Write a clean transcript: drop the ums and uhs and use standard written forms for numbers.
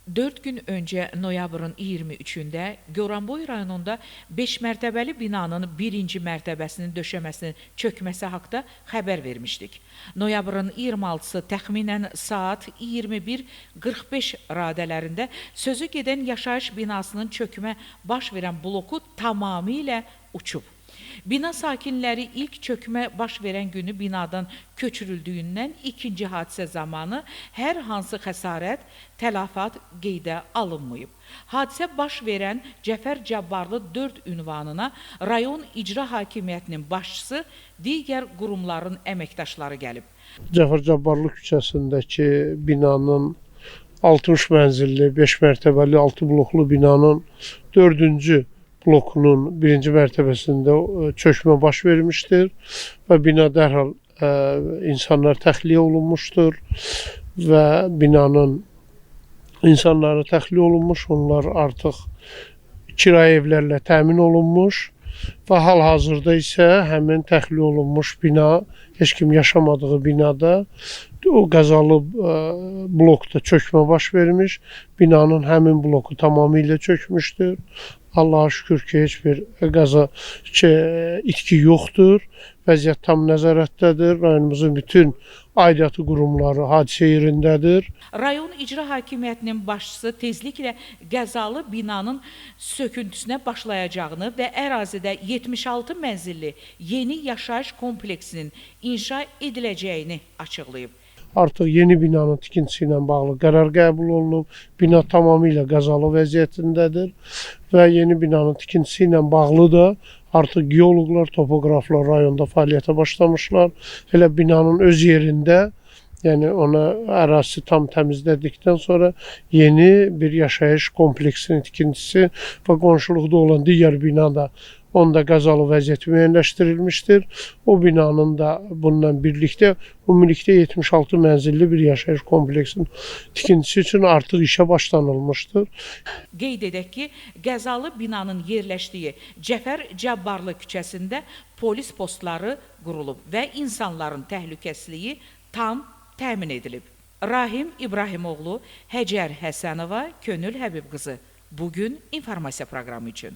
4 gün öncə noyabrın 23-də Goranboy rayonunda 5 mərtəbəli binanın birinci mərtəbəsinin döşəməsinin çökməsi haqda xəbər vermişdik. Noyabrın 26-sı təxminən saat 21:45 radələrində sözü gedən yaşayış binasının çökmə baş verən bloku tamamilə uçub. Bina sakinləri ilk çökmə baş verən günü binadan köçürüldüyündən ikinci hadisə zamanı hər hansı xəsarət, tələfat qeydə alınmayıb. Hadisə baş verən Cəfər Cabbarlı 4 ünvanına rayon icra hakimiyyətinin başçısı, digər qurumların əməkdaşları gəlib. Cəfər Cabbarlı küçəsindəki binanın 60 mənzilli, 5 mərtəbəli, 6 bloklu binanın 4-cü blokunun birinci mərtəbəsində çökmə baş vermişdir və bina dərhal insanlar təxliyə olunmuşdur və binanın insanları təxliyə olunmuş, onlar artıq kirayə evlərlə təmin olunmuş və hal-hazırda isə həmin təxliyə olunmuş bina, heç kim yaşamadığı binada o qəzalı blokda çökmə baş vermiş. Binanın həmin bloku tamamilə çökmüşdür. Allaha şükür ki, heç bir qəza itki yoxdur. Vəziyyət tam nəzarətdədir. Rayonumuzun bütün aidiyyatı qurumları hadisə yerindədir. Rayon icra hakimiyyətinin başçısı tezliklə qəzalı binanın söküntüsünə başlayacağını və ərazidə 76 mənzilli yeni yaşayış kompleksinin inşa ediləcəyini açıqlayıb. Artıq yeni binanın tikintisi ilə bağlı qərar qəbul olunub. Bina tamamilə qəzalı vəziyyətindədir və yeni binanın tikintisi ilə bağlı da artıq geoloqlar, topoqraflar rayonda fəaliyyətə başlamışlar. Elə binanın öz yerində, yəni ona ərazisi tam təmizlədikdən sonra yeni bir yaşayış kompleksinin tikintisi və qonşuluqda olan digər bina da onda qəzalı vəziyyəti müəyyənləşdirilmişdir. O binanın da bununla birlikdə ümumilikdə 76 mənzilli bir yaşayış kompleksinin tikintisi üçün artıq işə başlanılmışdır. Qeyd edək ki, qəzalı binanın yerləşdiyi Cəfər Cabbarlı küçəsində polis postları qurulub və insanların təhlükəsizliyi tam təmin edilib. Rahim İbrahimoğlu, Həcər Həsənova, Könül Həbibqızı. Bugün informasiya proqramı üçün.